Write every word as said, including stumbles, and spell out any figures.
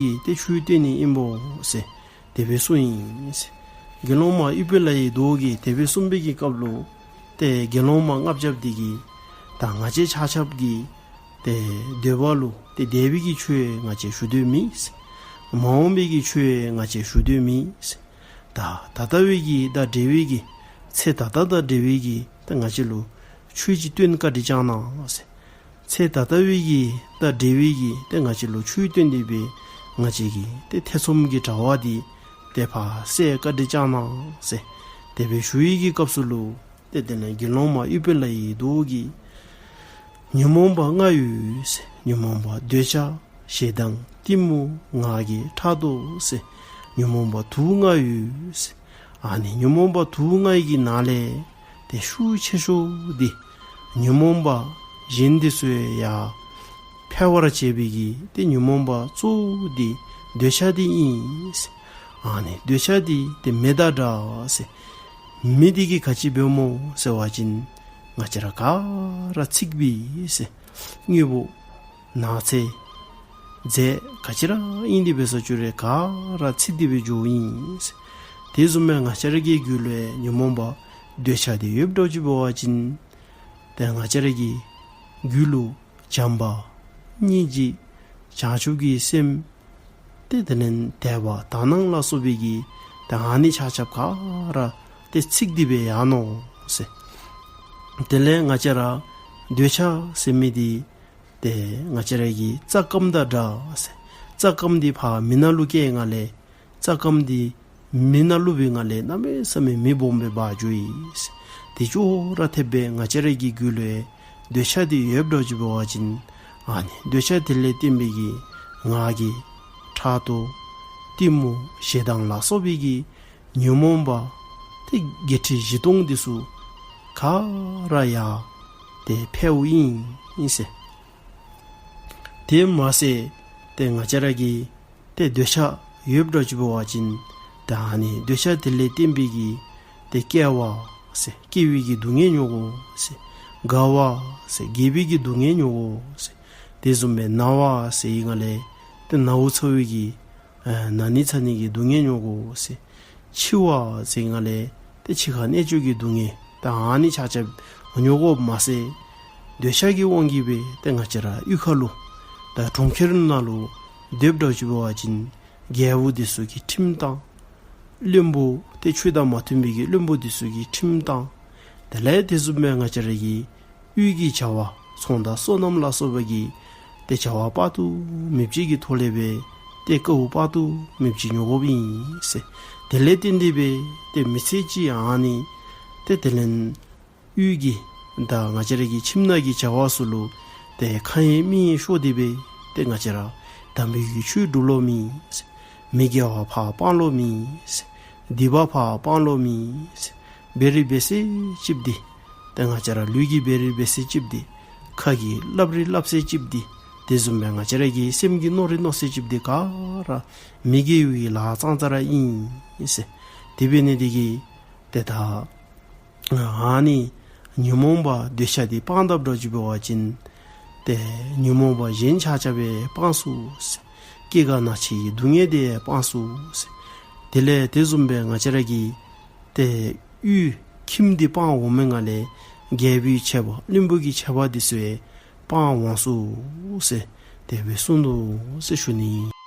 གིས་ཏེ་ཆོས་སྟོན་ནི་ཨིན་པས་ཟེར་དེ་སྦེ་གསུངས་ཡི་ཟེར། དགེ་སློང་མ་ཨུཏྤ་ལའི་མདོག་གིས་དེ་སྦེ་གསུངས་པའི་གི་སྐབས་ལུ་ཏེ་དགེ་སློང་མ་ལྔ་བརྒྱ་འདི་གིས་ད་ང་བཅས་ཆ་ཁྱབ་ཀྱི་ཏེ་འདོད་པ་ལུ་ཏེ་འདས་པའི་གི་ཆོས་ང་བཅས་ཞུ་འདོད་མེད་ཟེར། མ་འོངས་པའི་གི་ཆོས་ང་བཅས་ཞུ་འདོད་མེད་ཟེར། ད་ད་ལྟ་བའི་གི་དང་འབྲེལ་བའི་གི་ཚེ་ད་ལྟ་དང་འབྲེལ་བའི་གི་ཏེ་ང་བཅས་ལུ་ཆོས་ཅིག་སྟོན་བཀའ་དྲིན་བསྐྱང་གནང་ཟེར། ཚེ་ད་ལྟ་བའི་གི་དང་འབྲེལ་བའི་གི་ཏེ་ང་བཅས་ལུ་ཆོས་སྟོན་ཏེ་སྦེ་ང་བཅས་ཀྱི་ཏེ་ཐེ་ཚོམ་གྱི་དྲ་བ་འདི་ཏེ་ཕར་བསལ་བཀའ་དྲིན་བསྐྱང་གནང་ཟེར་དེ་སྦེ་ཞུ་བའི་གི་སྐབས་སུ་ལུ་ཏེ་དེ་ལས་དགེ་སློང་མ་ཨུཏྤ་ལའི་མདོག་གིས་ཉོན་མོངས་པ་ལྔ་ཡོད་ཟེར། ཉོན་མོངས་པ་འདོད་ཆགས་ཞེ་སྡང་གཏི་མུག་ང་རྒྱལ་ཕྲག་དོག་ཟེར་ཉོན་མོངས་པ་དུག་ལྔ་ཡོད་ཟེར། ཨ་ནི་ཉོན་མོངས་པ་དུག་ལྔའི་གི་ནང་ལས་ཏེ་ཤུགས་ཆེ་ཤོས་འདི་ཉོན་མོངས་པ་གཞན་འདི་ཚུ་ཡང་འཕེལ་བར་བྱེད་པའི་གི་ཏེ་ཉོན་མོངས་པ་གཙོ་བོ་འདི་འདོད་ཆགས་འདི་ཨིན་ཟེར། ཨ་ནི་འདོད་ཆགས་འདི་ཏེ་མེ་དང་འདྲ་ཟེར། མེ་འདི་གིས་ག་ཅི་འབདཝ་སྨོ་ཟེར་བ་ཅིན་ང་བཅས་ར་ག་ར་ཚིག་པས་ཟེར། དངོས་པོ་ནགས་ཚལ་རྫས་ག་ཅི་ར་ཨིན་དེ་འབད་ས་ཅིག་རུང་ག་ར་ཚིག་སྟེ་སྦེ་འགྱོཝ་ཨིན་ཟེར། དེ་བཟུམ་སྦེ་ང་བཅས་ར་གི་རྒྱུད་ལུ་ཡང་ཉོན་མོངས་པ་འདོད་ཆགས་འདི་ཡོདཔ་འདྲཝ་ཅིག་འབད་བ་ཅིན་ཏེ་ང་བཅས་ར་གི་རྒྱུད་ལུ་བྱམས་པ་སྙིང་རྗེ་བྱང་ཆུབ་ཀྱི་སེམས་ཏེ་དེ་ལས་དད་པ་དག་སྣང་ལ་སོགས་པའི་གི་ཏེ་ཨ་ནི་ཆ་ཁྱབ་ག་ར་ཏེ་ཚིག་སྟེ་སྦེ་ཡར་ནུག་ཟེར། དེ་ལས་ང་བཅས་ར་འདོད་ཆགས་ཟེར་མི་འདི་ཏེ་ང་བཅས་ར་གི་རྩྭ་སྐམ་དང་འདྲ་ཟེར། རྩྭ་སྐམ་འདི་ཕར་མེ་ནང་ལུ་བསྐྱལ་ནི་ལས་རྩྭ་སྐམ་འདི་མེ་ནང་བླུགས་པའི་ནང་ལས་གནམ་མེད་ས་མེད་མེ་སྦོམ་སྦེ་འབར་འགྱོཝ་ཨིན་ཟེར། དེ་ཅོག་ར་འཐདཔ་སྦེ་ང་བཅས་ར་གི་རྒྱུད་ལུ་ཡང་འདོད་ཆགས་འདི་ཡོདཔ་འདྲཝ་ཅིག་འབད་བ་ཅིན་ཨ་ནི་འདོད་ཆགས་དེ་ལས་བརྟེན་པའི་གི་ང་རྒྱལ་ཕྲག་དོག་གཏི་མུག་ཞེ་སྡང་ལ་སོགས་པའི་གི་ཉོན་མོངས་པ་ཏེ་བརྒྱད་ཁྲི་བཞི་སྟོང་འདི་ཚུ་ག་ར་ཡང་ཏེ་འཕེལཝ་ཨིན་ཟེར། དེ་མ་ཚད་ཏེ་ང་བཅས་ར་གི་ཏེ་འདོད་ཆགས་ཡོདཔ་འདྲཝ་ཅིག་འབད་བ་ཅིན་ཏེ་ཨ་ནི་འདོད་ཆགས་དེ་ལས་བརྟེན་པའི་གི་ཏེ་སྐྱེ་བ་ཟེར་སྐྱེ་བའི་གི་སྡུག་བསྔལ་མྱོང་དགོ་ཟེར། རྒ་བ་ཟེར་རྒས་པའི་གི་སྡུག་བསྔལ་མྱོང་དགོ་ཟེར། དེ་བཟུམ་སྦེ་ན་བ་ཟེར་ནི་ལས་ཏེ་ན་བ་ཚ་བའི་གི་ཨ་ན་ནི་ཚ་ནི་གི་སྡུག་བསྔལ་མྱོང་དགོ་ཟེར། འཆི་བ་ཟེར་ནི་ལས་ཏེ་འཆི་ཁ་གནད་གཅོད་ཀྱི་སྡུག་བསྔལ་ཏེ་ཨ་ནི་ཆ་ཁྱབ་མྱོང་དགོཔ་མ་ཚད་འདོད་ཆགས་ཀྱི་དབང་གིས་སྦེ་ཏེ་ང་བཅས་ར་གཡུས་ཁ་ལུ་ད་གྲོང་ཁྱེར་ནང་ལུ་སྡོདཔ་འདྲཝ་ཅིག་འབད་བ་ཅིན་རྒྱལ་པོ་འདི་ཚུ་གིས་ཁྲིམས་བཏང་། བློན་པོ་ཏེ་ཆོས་དང་མ་མཐུན་པའི་གི་བློན་པོ་འདི་ཚུ་གིས་ཁྲིམས་བཏང་། དེ་ལས་དེ་བཟུམ་སྦེ་ང་བཅས་ར་གི་གཡུས་ཀྱི་བྱ་བ་ཚོང་དང་སོ་ནམ་ལ་སོགས་པའི་གི་ཏེ་བྱ་བ་དཔག་ཏུ་མེདཔ་ཅིག་གི་ཐོག་ལས་སྦེ་ཏེ་དཀའཝ་དཔག་ཏུ་མེདཔ་ཅིག་མྱོང་དགོཔ་ཨིན་ཟེར། དེ་ལས་བརྟེན་ཏེ་སྦེ་ཏེ་མི་ཚེ་གཅིག་ཨ་ནི་ཏེ་དེ་ལས་གཡུས་ཀྱི་ད་ང་བཅས་ར་གི་ཁྱིམ་ནང་གི་བྱ་བ་ཚུ་ལུ་ཏེ་ཁ་གཡེང་མིག་གཡེང་ཤོར་ཏེ་སྦེ་ཏེ་ང་བཅས་ར་དམ་པའི་གི་ཆོས་སྒྲུབ་ལོང་མེད་ཟེར། མི་དགེ་བ་ཕར་སྤང་ལོང་མེད་ཟེར། སྡིག་པ་ཕར་སྤང་ལོང་མེད་ཟེར། འབད་རིགས་འབད་ཚད་ཅིག་འདི་ཏེ་ང་བཅས་ར་ལུས་ཀྱི་འབད་རིགས་འབད་ཚད་ཅིག་འདི་ཁ་གིས་སླབ་རིགས་སླབ་ཚད་ཅིག་འདི་དེ་བཟུམ་སྦེ་ང་བཅས་ར་གི་སེམས་ཀྱིས་མནོ་རིགས་མནོ་ཚད་ཅིག་འདི་ག་ར་མི་དགེ་བའི་ལཱ་ཙང་ཙ་ར་ཨིན་ཟེར། དེ་འབད་ནི་འདི་གིས་ཏེ་ད་ཨ་ནི་ཉོན་མོངས་པ་འདོད་ཆགས་འདི་སྤང་དཔ་འདྲཝ་ཅིག་འབད་བ་ཅིན་ཏེ་ཉོན་མོངས་པ་གཞན་ཆ་ཁྱབ་སྦེ་སྤང་ཚུགས་ཟེར། སྐྱེ་རྒ་ན་འཆི་གི་སྡུག་བསྔལ་འདི་སྤང་ཚུགས་ཟེར། དེ་ལས་དེ་བཟུམ་སྦེ་ང་བཅས་ར་གི་ཏེ་གཡུས་ཁྱིམ་འདི་སྤང་འོང་མི་ནང་ལས་རྒྱལ་པོའི་ཆད་པ་བློན་པོ་གི་ཆད་པ་འདི་ཚུ་ཡང་སྤང་འོང་ཚུགས་ཟེར་དེ་སྦེ་གསུངས་ནུག་ཟེར་ཞུ་ནི།